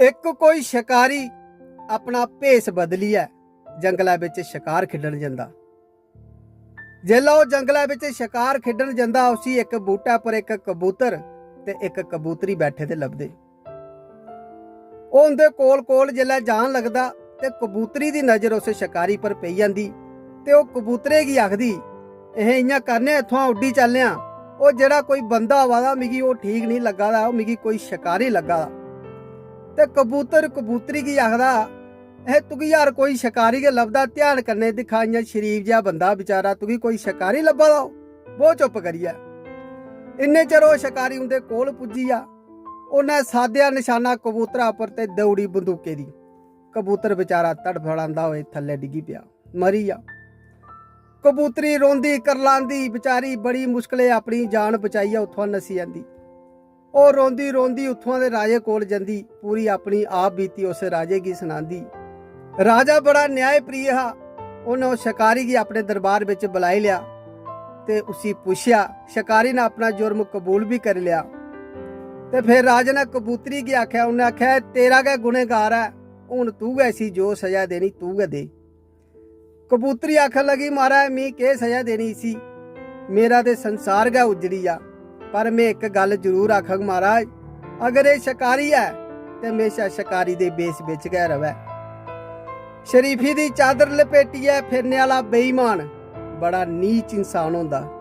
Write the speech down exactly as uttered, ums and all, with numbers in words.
इक कोई शकारी अपना भेस बदलियै जंगलै बिच शकार खेढन जंदा। जेल्लै ओह् जंगलै बिच शकार खेढन जंदा, उसी इक बूह्टे पर इक कबूतर ते इक कबूतरी बैठे दे लभदे। ओह् उं'दे कोल कोल जेल्लै जान लगदा ते कबूतरी दी नजर उस शकारी पर पेई जंदी ते ओह् कबूतरे गी आखदी, "एह् इ'यां करने आं, इत्थुआं उड्डी चलने आं। ओह् जेह्ड़ा कोई बंदा आवा दा, मिगी ओह् ठीक निं लग्गा दा, ओह् मिगी कोई शकारी लग्गा दा।" ते कबूतर कबूतरी गी आखदा, "एह् तुगी यार कोई शकारी गै लभदा, ध्यान कन्नै दिक्खा, इ'यां शरीफ जेहा बंदा बेचारा, तुगी कोई शकारी लब्भा दा ओ? बौह् चुप्प करियै।" इन्ने चिर ओह् शकारी उं'दे कोल पुज्जी गेआ। उन्नै साधेआ नशाना कबूतरा पर ते देई ओड़ी बंदूकै दी। कबूतर बेचारा तड़फड़ांदा होए थल्लै डिग्गी पेआ, मरी गेआ। कबूतरी रोंदी करलांदी बेचारी बड़ी मुश्कलें अपनी जान बचाइयै उत्थुआं नस्सी जंदी। ओह् रोंदी रोंदी उत्थुआं दे राजे कोल जंदी, पूरी अपनी आप बीती उस राजे गी सनांदी। राजा बड़ा न्याय प्रिय हा, उन्नै उस शकारी गी अपने दरबार बिच बुलाई लेआ ते उसी पुच्छेआ। शकारी ने अपना जुर्म कबूल बी करी लेआ। ते फिर राजे ने कबूतरी गी आखेआ, उन्नै आखेआ, "तेरा गै गुनहगार ऐ, हून तू गै इसी जो सजा देनी, तू गै दे।" कबूतरी आखन लगी, "महाराज, मी केह् सजा देनी इसी? मेरा ते संसार गै उज्जड़ी गेआ। पर में इक गल्ल जरूर आखग महाराज, अगर एह् शकारी ऐ ते म्हेशा शकारी दे बेस बिच गै र'वै।" शरीफी दी चादर लपेटियै फिरने आह्ला बेईमान बड़ा नीच इंसान होंदा।